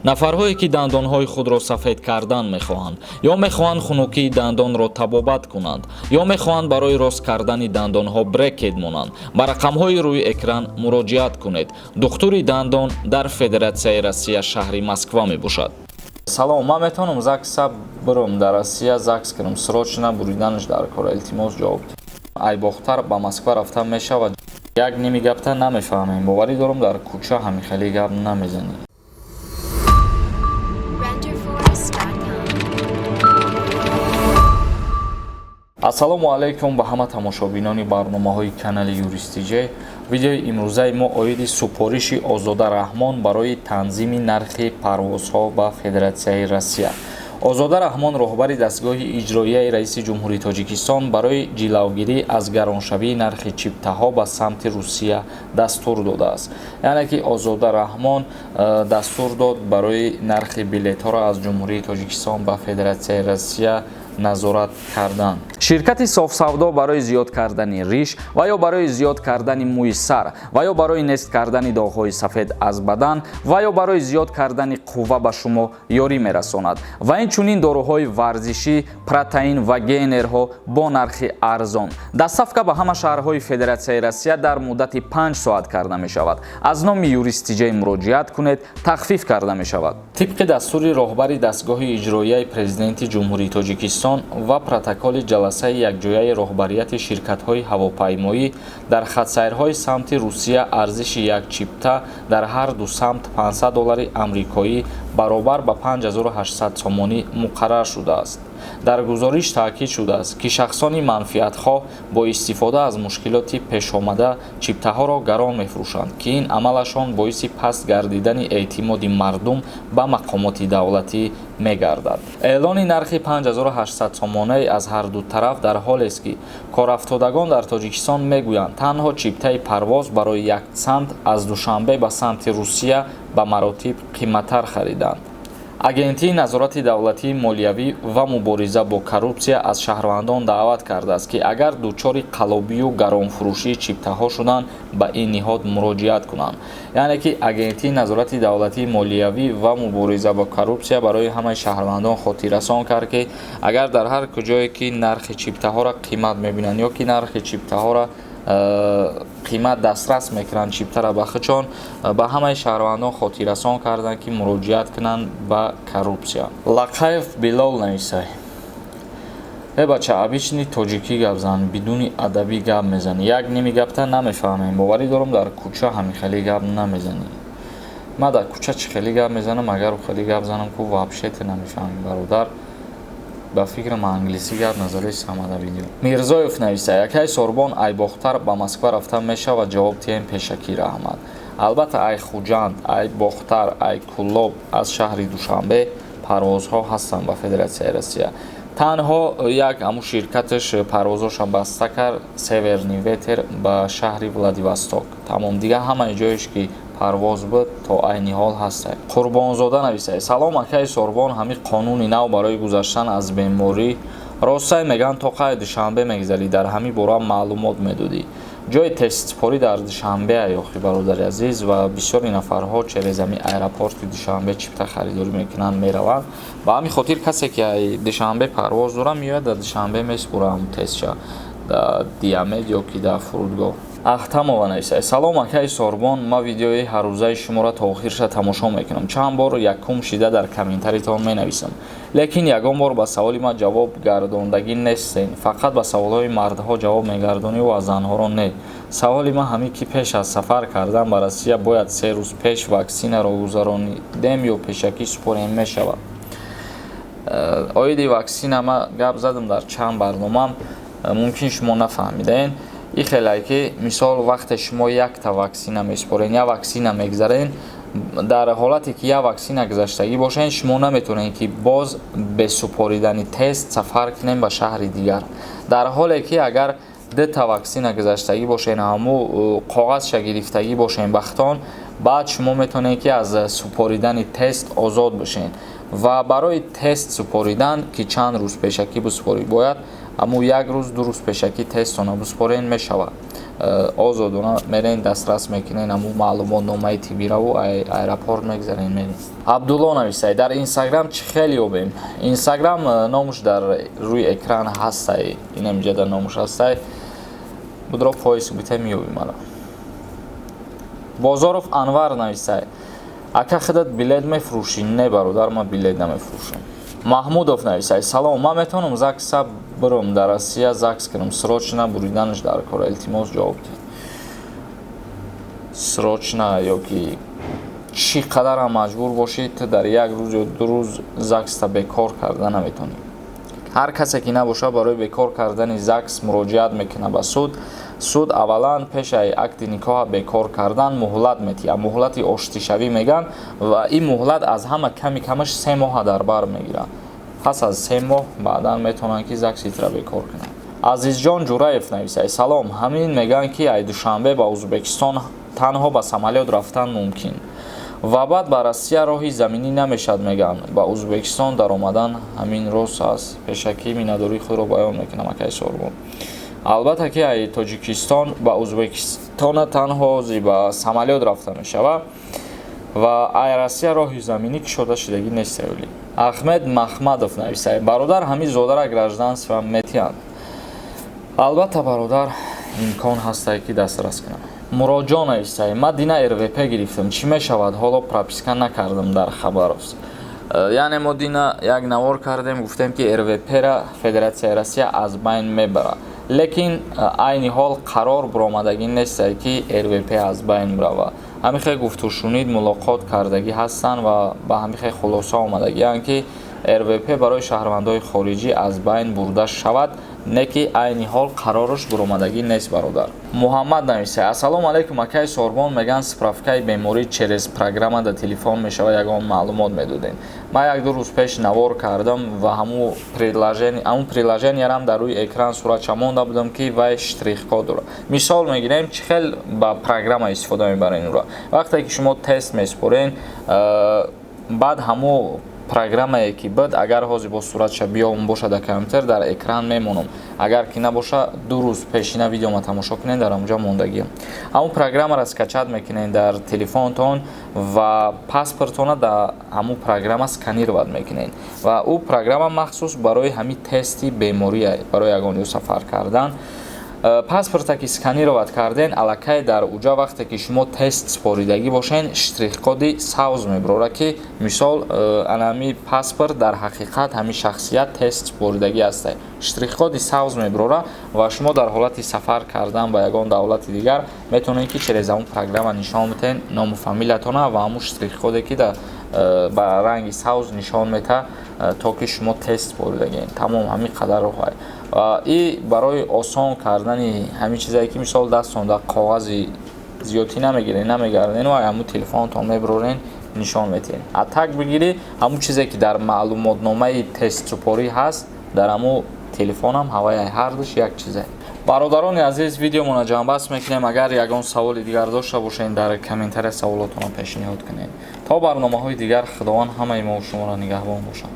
Нафарҳое, ки дандонҳои худро сафед кардан мехоҳанд ё мехоҳанд хунукии дандонро табобат кунанд, ё мехоҳанд барои рост кардани дандонҳо брекет монанд, ба рақамҳои рӯи экран муроҷиат кунед. Духтури дандон дар Федератсияи Россия, шаҳри Москва мебошад. Салом, ман метавонам ЗАГСа биром, дар Россия ЗАГС кунам? Срочно буриданаш дар кора, илтимос, ҷавоб. Айбохтар ба Москва рафта мешавад? Як ними гапта намефаҳмем. Боварӣ дорам, дар кӯча ҳамин хеле гап намезанӣ. Renderforest.com. Ассалому алайкум ба ҳама тамошобинони барномаҳои канали Юристиҷе. Видеои имрӯзаи мо оиди супориши Озода Раҳмон барои танзими нархи парвозҳо ба Федератсияи Россия. Озода Раҳмон, роҳбари дастгоҳи иҷроияи раиси ҷумҳурии Тоҷикистон, барои ҷилавгирӣ аз гароншавии нархи чиптаҳо ба самти Русия дастур додааст. Яъне ки Озода Раҳмон дастур дод барои нархи билетҳоро аз Ҷумҳурии Тоҷикистон ба Федератсияи Россия назорат кардан. Ширкати Софсавдо барои зиёд кардани риш ва ё барои зиёд кардани мӯи сар ва ё барои нест кардани доғҳои сафед аз бадан ва ё барои зиёд кардани қувва ба шумо ёрӣ мерасонад ва инчунин доруҳои варзишӣ, протеин ва гейнерҳо бо нархи арзон. Доставка ба ҳама шаҳрҳои Федератсияи Россия дар муддати 5 соат карда мешавад. Аз номи Юристиҷай муроҷиат кунед, тахфиф карда мешавад. Тибқи дастури роҳбари дастгоҳи иҷроияи Президенти Ҷумҳурии Тоҷикистон ва протоколи ҷаласаи якҷояи роҳбарияти ширкатҳои ҳавопаймоӣ, дар хатсайрҳои самти Русия арзиши як чипта дар ҳар ду самт 500 доллари амрикоӣ, баробар ба 5800 сомонӣ, муқаррар шудааст. Дар гузориш таъкид шудааст, ки шахсони манфиатхоҳ бо истифода аз мушкилоти пешомада чиптаҳоро гарон мефурӯшанд, ки ин амалашон боиси паст гардидани эътимоди мардум ба мақомоти давлатӣ мегардад. Эълони нархи 5800 сомонаи аз ҳар ду тараф дар ҳолест, ки корафтодагон дар Тоҷикистон мегӯянд, танҳо чиптаи парвоз барои як самт аз Душанбе ба самти Русия ба маротиб қиматтар хариданд. Агентии назорати давлатии молиявӣ ва мубориза бо коррупсия аз шаҳрвандон даъват кардааст, ки агар дучори қаллобию гаронфурӯшии чиптаҳо шуданд, ба ин ниҳод муроҷиат кунанд. Яъне ки Агентии назорати давлатии молиявӣ ва мубориза бо коррупсия барои ҳамаи шаҳрвандон хотиррасон кард, ки агар дар ҳар куҷое ки нархи чиптаҳоро қимат мебинанд ё ки нархи чиптаҳоро қимат дастрас мекунанд чиптара ба худшон, ба ҳамаи шаҳрвандон хотиррасон карданд, ки муроҷиат кунанд ба коррупсия. Лақаев Билол нависай: «Э бача, обычный тоҷикӣ гап зан, бидуни адабӣ гап мезанӣ. Як ними гапта намефаҳмем. Боварӣ дорам, дар кӯча ҳамин хеле гап намезанӣ». Ман дар кӯча чӣ хеле гап мезанам? Агар хеле гап занам ку, вообще ту намефаҳмӣ, бародар. Ба фикрам, англисӣ гап назари самада видео. Мирзоев нависа: «Якай Сорбон, Айбохтар ба Москва рафта мешавад? Ҷавоб тиҳем, пешакӣ раҳмат». Албатта, ай Хуҷанд, ай Бохтар, ай Куллоб, аз шаҳри Душанбе парвозҳо ҳастанд ба Федератсияи Россия. Танҳо як ҳамун ширкаташ парвозҳоша баста кард, «Северный ветер», ба шаҳри Владивосток. Тамом, дигар ҳамаи ҷоеш ки парвоз буд, то айни ҳол ҳастад. Қурбонзода нависад: «Салом, акаи Сорбон, ҳамин қонуни нав барои гузаштан аз беморӣ ростай мегӯянд, то қай Душанбе мегзарӣ? Дар ҳамин бора маълумот медодӣ». Ҷои тестсупорӣ дар Душанбе, ёхи бародари азиз, ва бисёри нафарҳо через ҳамин аэропорти Душанбе чипта харидорӣ мекунанд, мераванд. Ба ҳамин хотир касе ки Душанбе парвоз дорад, меояд, дар Душанбе месупорад ҳамун тестша дар Диамед ё ки дар фурудгоҳ. Ахтамова нависад: «Салом, акаи Сорбон, ман видеои ҳаррӯзаи шуморо то охирша тамошо мекунам. Чанд бор якум шида дар комментаритон менависам, лекин ягон бор ба саволи ман ҷавоб гардондагӣ нестен. Фақат ба саволҳои мардҳо ҷавоб мегардонӣ ва занҳоро не. Саволи ман ҳамин, ки пеш аз сафар кардан ба Россия бояд 3 рӯз пеш ваксинаро гузаронидем ё пешакӣ супорем мешавад?» Оиди ваксина ман гап задам дар чанд барномам, мумкин шумо нафаҳмидаен. И хеле ки мисол, вақте шумо якта ваксина месупорен, як ваксина мегзарен, дар ҳолате ки як ваксина гузаштагӣ бошед, шумо наметавонед, ки боз бе супоридани тест сафар кунем ба шаҳри дигар. Дар ҳоле ки агар дута ваксина гузаштагӣ бошед, ҳаму коғазша гирифтагӣ бошед бахтон, баъд шумо метавонед, ки аз супоридани тест озод бошед. Ва барои тест супоридан, ки чанд рӯз пешакӣ бисупорӣ бояд, аммо як рӯз, 2 рӯз пешакӣ тестона бисупорен мешавад. Озодона мерен, дастрас мекунен ҳамун маълумотномаи тиббираву аэропорт мегзарен, мерен. Абдулло нависай: «Дар Инстаграм чӣ хел ёбем?» Инстаграм номуш дар рӯи экран ҳастай, инамиҷа дар номуш ҳастай, будро поиск бите, меёбӣ мара. Бозоров Анвар нависай: «Ака, худат билет мефурӯшӣ?» Не, бародар, ман билет намефурӯшам. Маҳмудов нависай: «Салом, ман метавонам ЗАГСа бирам, дар Россия ЗАГС кунам? Срочно буриданаш дар кор, илтимос, ҷавоб диҳед». Срочно ё ки чӣ қадарам маҷбур бошӣ, ту дар як рӯз ё 2 рӯз ЗАГСта бекор карда наметавонӣ. Ҳар касе ки набошад, барои бекор кардани ЗАГС муроҷиат мекунад ба суд. Суд аввалан пешаи акди никоҳа бекор кардан муҳлат метиҳад, муҳлати оштишавӣ мегӯянд, ва ин муҳлат аз ҳама ками камаш 3 моҳа дар бар мегирад. Пас аз 3 моҳ баъдан метавонанд, ки ЗАГСитра бекор кунанд. Азизҷон Ҷураев нависад: «Салом, ҳамин мегӯянд, ки ай Душанбе ба Ӯзбекистон танҳо ба самолёт рафтан мумкин ва баъд ба Россия роҳи заминӣ намешавад, мегӯянд. Ба Ӯзбекистон даромадан ҳамин рост аст? Пешакӣ миннатдории худро баён мекунам, акаи Сорбон». Албатта, ки ай Тоҷикистон ба Ӯзбекистона танҳо ба самолёт рафта мешавад ва ай Россия роҳи заминӣ кушода шудагӣ нест. Ахмед Махмадов нависад: «Бародар, ҳамин зодара гражданство метиҳанд?» Албатта, бародар, имкон ҳастае, ки дастрас кунам. Муроҷон нависае: «Ман дина РВП гирифтам, чӣ мешавад? Ҳоло прописка накардам дар Хабаровск». Яъне мо дина як навор кардем, гуфтем, ки РВПра Федератсияи Россия аз байн мебарад, лекин айни ҳол қарор баромадагӣ нестае, ки РВП аз байн биравад. Ҳамин хел гуфтушунид, мулоқот кардагӣ ҳастанд ва ба ҳамин хел хулоса омадагианд, ки РВП барои шаҳрвандои хориҷӣ аз байн бурда шавад, не ки айни ҳол қарораш баромадагӣ нест, бародар. Муҳаммад нависа: «Ассалому алайкум, акаи Сорбон, мегӯянд, справкаи беморӣ через программа дар телефон мешавад, ягон маълумот медодем?» Ман як-ду рӯз пеш навор кардам ва ҳамун приложениярам дар рӯи экран суратша монда будам, ки вай штрих-код дорад. Мисол мегирем, чӣ хел ба программа истифода мебарем ӯро. Вақте ки шумо тест месупорен, баъд ҳамун программае ки буд, агар ҳозир бо суратша биём боша, дар компютер дар экран мемонам, агар ки набоша, 2 рӯз пешина видеома тамошо кунед, дар ҳамонҷо мондагиам. Ҳамун программаро скачать мекунед дар телефонтон ва паспортона дар ҳамун программа сканировать мекунед ва ӯ программа махсус барои ҳамин тести бемория, барои ягон ҷо сафар кардан. Паспорта ки сканировать карден, аллакай дар уҷа, вақте ки шумо тест споридагӣ бошен, штрих-коди сабз мебарорад, ки мисол анами паспорт дар ҳақиқат ҳамин шахсият тест споридагӣ ҳаста. Штрих-коди сабз мебарорад ва шумо дар ҳолати сафар кардан ба ягон давлати дигар метавонед, ки через ҳамун программа нишон бидиҳед ному фамилиятона ва ҳамун штрих-коде, ки ба ранги сабз нишон метаҳад, то ки шумо тест споридагиед. Тамом, ҳамин қадар роҳ. И барои осон кардани ҳамин чизае, ки мисол дастон дар коғази зиёдтӣ намегиред, намегарден ва ҳамун телефонтон мебарорен, нишон метиҳед. А так бигирӣ, ҳамун чизе, ки дар маълумотномаи тестсупорӣ ҳаст, дар ҳамун телефонам ҳавай, ҳардуш як чизе. Бародарони азиз, видеомонро ҷамъбаст мекунем. Агар ягон саволи дигар дошта бошед, дар комментария саволотонро пешниҳод кунед. То барномаҳои дигар, Худованд ҳамаи мо шуморо нигаҳбон бошад.